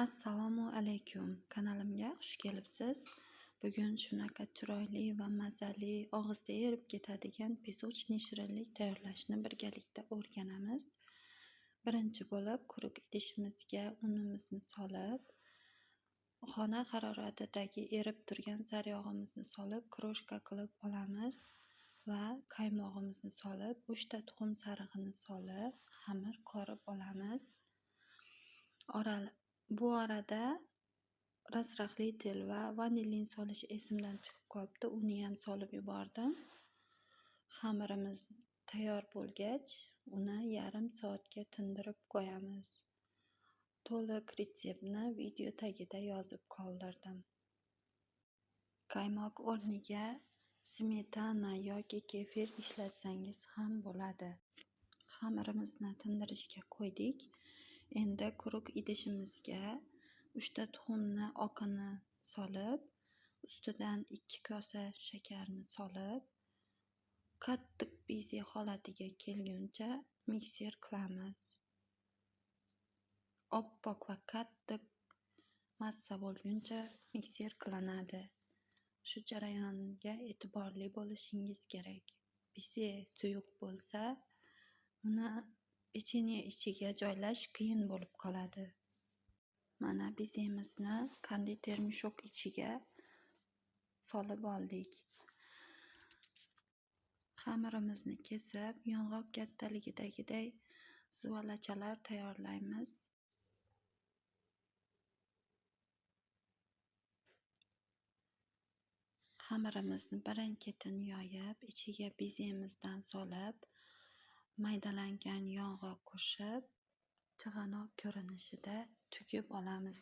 Assalomu alaykum, kanalimga xush kelibsiz. Bugun shunaqa chiroyli va mazali, og'izda erib ketadigan песочный shirinlik tayyorlashni birgalikda o'rganamiz. Birinchi bo'lib quruq idishimizga unimizni solib, xona haroratidagi erib turgan saryog'imizni solib, kroshka qilib olamiz va qaymog'imizni solib, 3 ta tuxum sarig'ini solib, xamir qorib olamiz. Bu arada rasraxlitel va vanilin solish esimdan chiqib qolibdi, uni ham solib yubordim. Xamirimiz tayyor bo'lgach, uni yarim soatga tindirib qo'yamiz. To'liq retseptni video tagida yozib qoldirdim. Qaymoq o'rniga smetana yoki kefir ishlatsangiz ham bo'ladi. Xamirimizni tindirishga qo'ydik. Endi quruq idishimizga 3 ta tuxumni oqini solib, ustidan 2 kosa shakarni solib, qattiq beze holatiga kelguncha mikser qilamiz. Oppoq va qattiq massa bo'lguncha mikser qilinadi. Shu jarayonga e'tiborli bo'lishingiz kerak. Beze suyuq bo'lsa, uni pechenye ichiga joylash qiyin bo'lib qoladi. Mana bezemizni konditer mishok ichiga solib oldik. Xamirimizni kesib, yong'oq kattaligidagiday zuvalachalar tayyorlaymiz. Xamirimizni birin-ketin yoyib, ichiga bezemizdan solib, maydalangan yong'oq qo'shib, chig'anoq ko'rinishida tugib olamiz.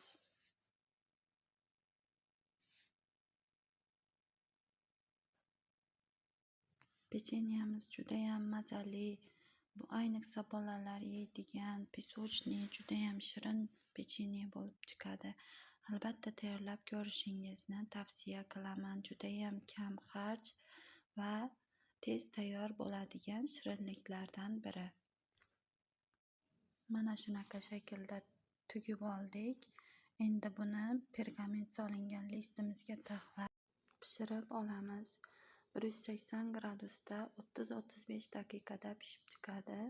Pechenyamiz judayam mazali, bu ayniqsa bolalar yeydigan песочный judayam shirin pechenye bo'lib chiqadi. Albatta tayyorlab ko'rishingizni tavsiya qilaman. Judayam kam xarj va tez tayyor bo'ladigan shirinliklardan biri. Mana shunaqa shaklda tugib oldik. Endi buni pergament solingan listimizga taxlab pishirib olamiz. 180 gradusda 30-35 daqiqada pishib chiqadi.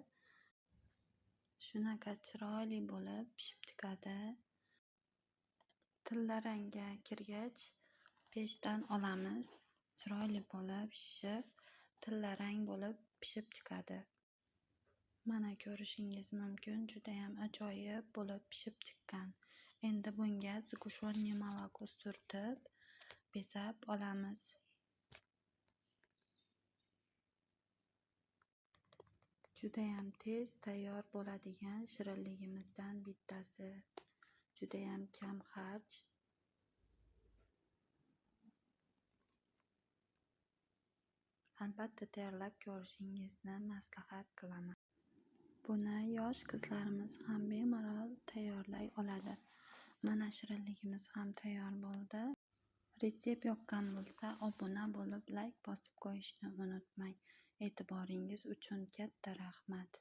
Shunaqa chiroyli bo'lib pishib chiqadi. Tilla rangga kirgach pechdan olamiz. Chiroyli bo'lib shishib, tilla rang bo'lib pishib chiqadi. Mana ko'rishingiz mumkin, judayam ajoyib bo'lib pishib chiqqan. Endi bunga сгущенное молоко surtib, bezab olamiz. Judayam tez tayyor bo'ladigan shirinligimizdan bittasi. Judayam kam xarj. Albatta tayyorlab ko'rishingizni maslahat qilaman. Buni yosh qizlarimiz ham bemalol tayyorlay oladi. Mana shirinligimiz ham tayyor bo'ldi. Retsept yoqqan bo'lsa, obuna bo'lib, like bosib qo'yishni unutmang. E'tiboringiz uchun katta rahmat.